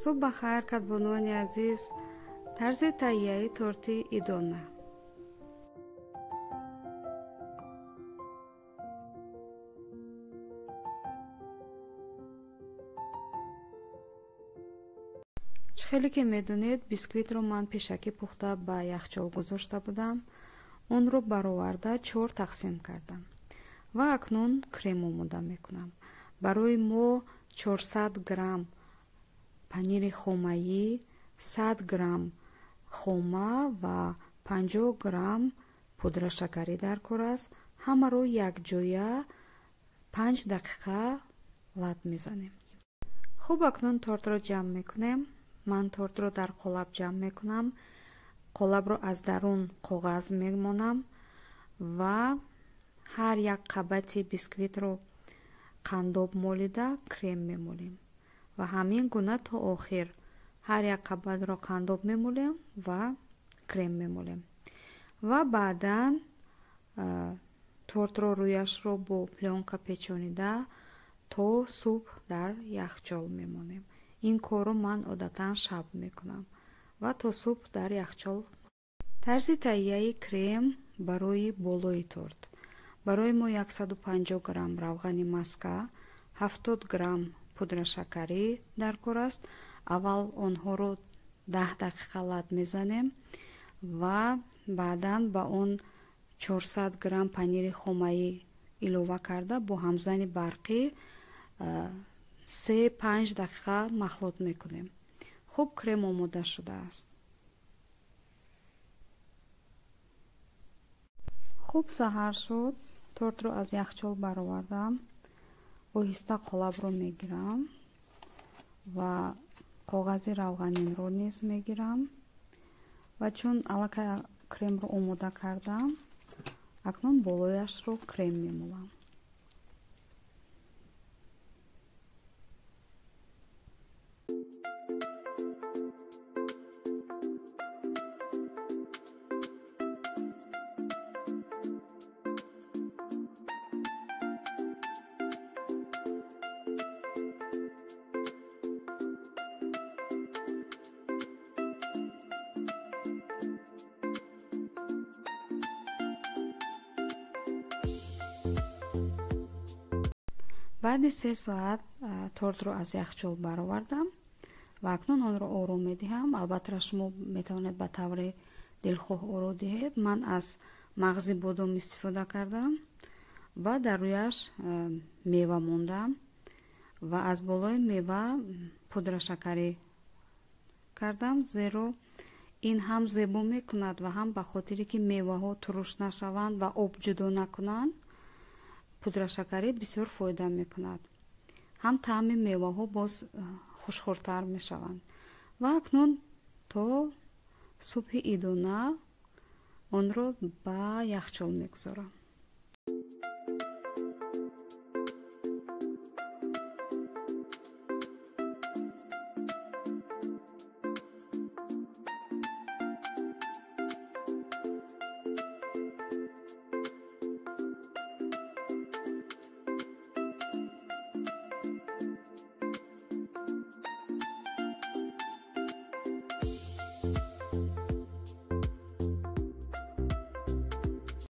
Субҳ бахайр, кадбонуони азиз. Тарзи таҳияи торти идона. Чӣ хеле ки медонед, бисквитро ман пешакӣ пухта ба яхчол гузошта будам. Онро бароварда 4 тақсим кардам ва акнун крем омода мекунам. Барои мо 400 грамм панири хомаӣ, 100 грамм хома ва 50 грамм пудрашакарӣ дар кор аст. Ҳамаро якҷоя 5 дақиқа лат мезанем. Хуб, акнун тортро ҷамъ мекунем. Ман тортро дар қолаб ҷамъ мекунам. Қолабро аз дарун коғаз мемонам ва ҳар як қабати бисквитро қандоб молида крем мемолем ва ҳамин гуна то охир ҳар як қабатро қандоб мемолем ва крем мемолем ва баъдан тортро рӯяшро бо плёнка печонида то субҳ дар яхчол мемонем. Ин корро ман одатан шаб мекунам ва то субҳ дар яхчол. Тарзи таҳияи крем барои болои торт. Барои мо 150 грамм равғани маска, 70 грамм пудрашакарӣ дар кор аст. Аввал онҳоро 10 дақиқа лат мезанем ва баъдан ба он 400 грамм панири хомаӣ илова карда бо ҳамзани барқӣ 3-5 дақиқа махлут мекунем. Хуб, крем омода шудааст. Хуб, саҳар шуд. Тортро аз яхчол баровардам. Оҳиста қолабро мегирам ва коғази равғанинро низ мегирам ва чун аллакай кремро омода кардам, акнун болояшро крем мемолам. Баъди 3 соат тортро аз яхчол баровардам ва акнун онро оро медиҳам. Албатта шумо метавонед ба таври дилхоҳ оро диҳед. Ман аз мағзи бодом истифода кардам ва дар рӯяш мева мондам ва аз болои мева пудрашакарӣ кардам, зеро ин ҳам зебо мекунад ва ҳам ба хотире ки меваҳо туруш нашаванд ва об ҷудо накунанд, пудрашакарӣ бисёр фоида мекунад. Ҳам таъми меваҳо боз хушхӯртар мешаванд. Ва акнун то субҳи идона онро ба яхчол мегузорам.